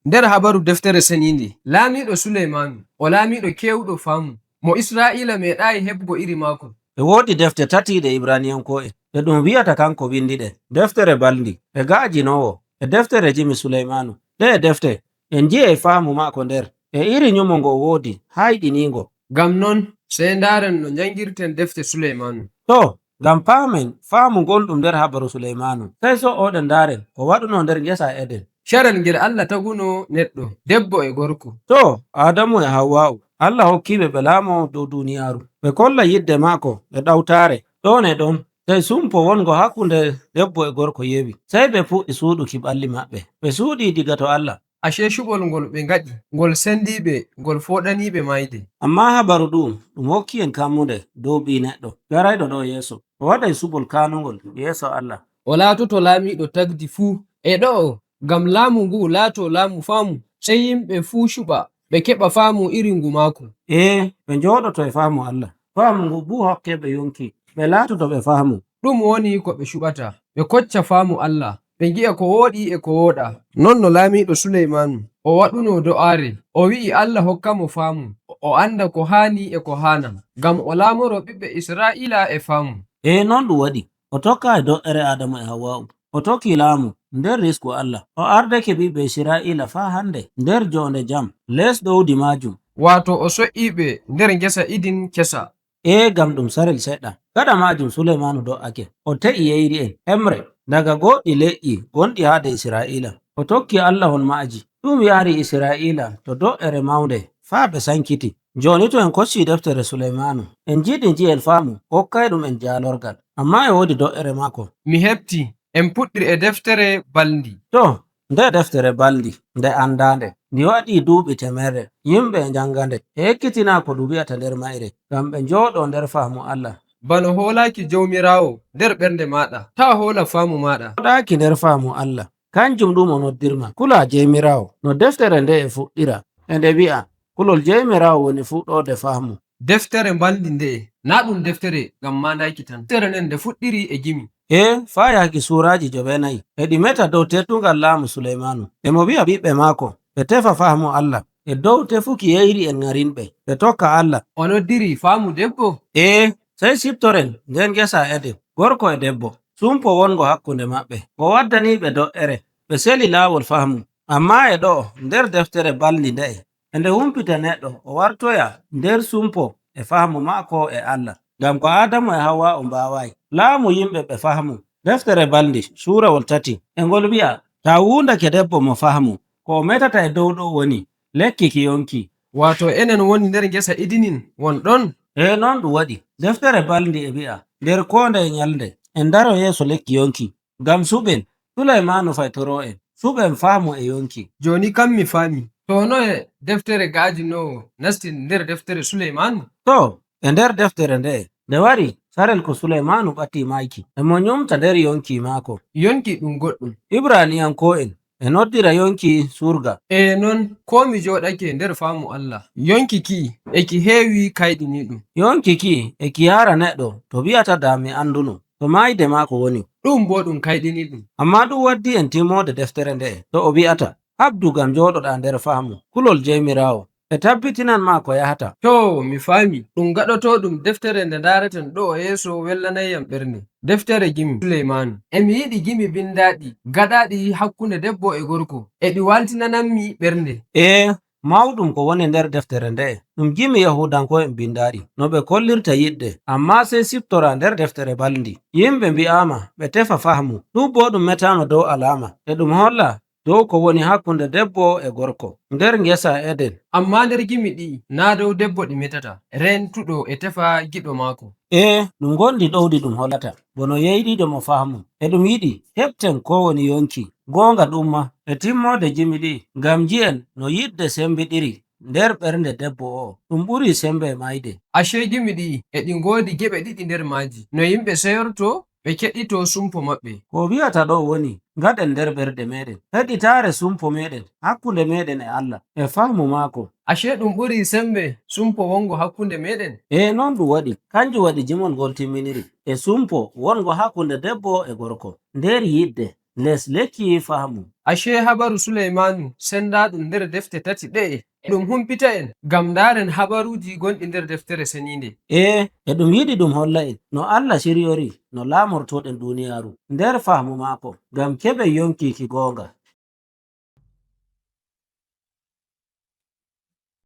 Nder habaru Deftere Seniinde, laamiiɗo Suleymaanu, o laamiiɗo keewɗo faamu, mo Isra'iila meeɗaayi heɓgo iri maako. E woodi defte tati ɗe Ibraniyanko'en ɗe ɗum wi'ata kanko windiɗe: Deftere Balndi, e Ga'ajinoowo, e Deftere Jimi Suleymaanu. Ɗe'e defte en ngi'ay faamu maako nder, e iri nyumo ngo o woodi hayɗiniingo. Ngam non, sey ndaaren no njangirten defte Suleymaanu. To, ngam paamen faamu gonɗum nder habaru Suleymaanu, sey so''oɗen ndaaren ko waɗuno nder ngesa Eden. Carel ngel Allah taguno neɗɗo, debbo e gorko. To, Aadamu e Hawwa'u, Allah hokkiiɓe ɓe laamo dow duuniyaaru, ɓe kolla yidde maako e ɗawtaare. Ɗon e ɗon, sey sumpo wongo hakkunde debbo e gorko yewi, sey ɓe puɗɗi suuɗuki ɓalli maɓɓe, ɓe suuɗi diga to Allah. Ashe cuɓol ngol ɓe ngaɗi, ngol sendiiɓe, ngol fooɗaniiɓe mayde. Ammaa habaru ɗu'um ɗum hokki'en kammunde dow Ɓii Neɗɗo garayɗo ɗo'o yeeso, o waɗay suɓol kaanungol yeeso Allah. O laatoto laamiiɗo tagdi fuu. E ɗo'o, ngam laamu ngu laato laamu faamu, sey yimɓe fuu cuɓa, ɓe keɓa faamu iri ngu maako. Ee, ɓe njooɗoto e faamu Allah. Faamu ngu buu hokkeɓe yonki, ɓe laatoto ɓe faamu. Ɗum woni ko ɓe cuɓata, ɓe kocca faamu Allah, ɓe ngi'a ko wooɗi e ko wooɗaa. Non no laamiiɗo Suleymaanu, o waɗuno do'aare, o wi'i Allah hokkamo faamu, o anda ko haani e ko haanaa, ngam o laamoro ɓiɓɓe Isra'iila e faamu. Ee, non ɗum waɗi, o tokkaayi do'ere Aadamu e Hawwa'u, o tokki laamu nder risku Allah. O ardake ɓiɓɓe Isra'iila faa hande nder jonde jam les ɗowdi maajum. Waato o so''iiɓe nder ngesa Idin kesa. Ee, ngam ɗum sarel seɗɗa. Gaɗa maajum Suleymaanu do'ake, o te'i yeyri'en hemre daga goɗɗi leƴƴi gonɗi haade Isra'iila. O tokki Allahon ma'aji. Ɗum yahri Isra'iila to do'ere mawnde faa ɓe sankiti. Jooni to en kocci deftere Suleymaanu, en ngiɗi ngi'en faamu hokkayɗum en jaalorgal. Ammaa e woodi do'ere maako. Mi heɓti, en puɗɗir e deftere Balndi. To, nde deftere Balndi nde andaande, ndi waɗi duuɓi 100, yimɓe e njanga nde, e ekkitina ko ɗum wi'ata nder mayre, ngam ɓe njooɗo nder faamu Allah. Bano hoolaaki Jawmiraawo nder ɓernde maaɗa, taa hoola faamu maaɗa. Jooɗaaki nder faamu Allah, kanjum ɗum o noddirma, kula Jeymiraawo. No deftere nde e fuɗɗira, e nde wi'a, kulol Jeymiraawo woni fuɗɗoode faamu. Deftere Balndi nde'e, naa ɗum deftere ngam mandaki tan. Deftere nden nde fuɗɗiri e gimi. Ee, faa yaaki suuraaji 9, e ɗi meta dow teddungal laamu Suleymaanu. E mo wi'a ɓiɓɓe maako, ɓe tefa faamu Allah, e dow tefuki yeyri'en ŋarinɓe, ɓe tokka Allah. O noddiri faamu debbo? Ee, sey siptoren nder ngesa Eden, gorko e debbo, sumpo wongo hakkunde maɓɓe, ngo waddaniiɓe do'ere, ɓe seli laawol faamu. Ammaa e ɗo'o nder deftere Balndi nde'e, e nde humpita neɗɗo o wartoya nder sumpo e faamu maako e Allah. Ngam ko Aadamu e Hawwa'u mbaawaayi, laamu yimɓe ɓe faamu. Deftere Balndi suurawol 3, e ngol wi'a, taa wundake debbo mo faamu, ko o metata e dow ɗo woni lekki ki yonki. Waato enen woni nder ngesa Idinin wonɗon? Ee, non ɗum waɗi. Deftere Balndi e wi'a, nder koo ndeye nyalnde, en ndaro yeeso lekki yonki, ngam suɓen, Suleymaanu faytoro'en, suɓen faamu e yonki. Jooni kam mi faami. To noye deftere Ga'ajinoowo nasti nder deftere Suleymaanu? To, e nder deftere nde'e, nde wari sarel ko Suleymaanu ɓatti mayki, e mo nyumta nder yonki maako. Yonki ɗum goɗɗum. Ibraniyanko'en e noddira yonki surga. Ee non, ko mi jooɗake nder faamu Allah, yonki ki'i e ki heewi kayɗiniiɗum. Yonki ki e ki yara neɗɗo to wi'ata da mi anduno, to mayde maako woni. Ɗum bo ɗum kayɗiniiɗum. Ammaa ɗum waddi en timmode deftere nde'e to o wi'ata, habdu ngam njooɗoɗa nder faamu, kulol Jeymiraawo, e tabbitinan ma ko yahata. To, mi faami, ɗum gaɗotoɗum deftere nde ndareten ɗo'o yeeso welnanayyam ɓernde. Deftere Gimi Suleymaanu. E mi yiɗi gimi bindaaɗi, gaɗaaɗi hakkunde debbo e gorko, e ɗi waltinanammi ɓernde. Ee, mawɗum ko woni nder deftere nde'e, ɗum gimi Yahuudanko'en bindaaɗi, no ɓe kollirta yidde, amma sey siptora nder deftere Balndi. Yimɓe mbi'aama ɓe tefa faamu, ɗum bo ɗum metama dow alaama, e ɗum holla dow ko woni hakkunde debbo e gorko nder ngesa Eden. Amma nder gimi ɗi'i, naa dow debbo ɗi metata, rentuɗo e tefa giɗo maako. Ee, ɗum gondi ɗowdi ɗum hollata, bono yeyɗiɗo mo faamu, e ɗum yiɗi heɓten ko woni yonki, goonga ɗum ma, e timmode gimi ɗi, ngam ngi'en no yidde sembiɗiri nder ɓernde debbo o'o, ɗum ɓuri sembe e mayde. Ashe gimi ɗi'i e ɗi ngoodi geɓe ɗiɗi nder maaji, no yimɓe seyorto ɓe keɗito sumpo maɓɓe. Ko wi'ata ɗo woni ngaɗen nder ɓerɗe meɗen, heɗitaare sumpo meɗen hakkunde meɗen e Allah, e faamu maako. Ashe ɗum ɓuri sembe sumpo wongo hakkunde meɗen? Ee, non ɗum waɗi, kanjum waɗi jimol ngol timminiri, e sumpo wongo hakkunde debbo e gorko, nder yidde, les lekki faamu. Ashe habaru Sulaimanu sendaɗum nder defte tati ɗe'e ɗum humpita'en ngam ndaaren habaruuji gonɗi nder Deftere Seniinde. E e ɗum yiɗi ɗum holla'en no Allah shiryori no laamortoɗen duniyaaru nder fahmu maako ngam keɓen yonki ki goonga.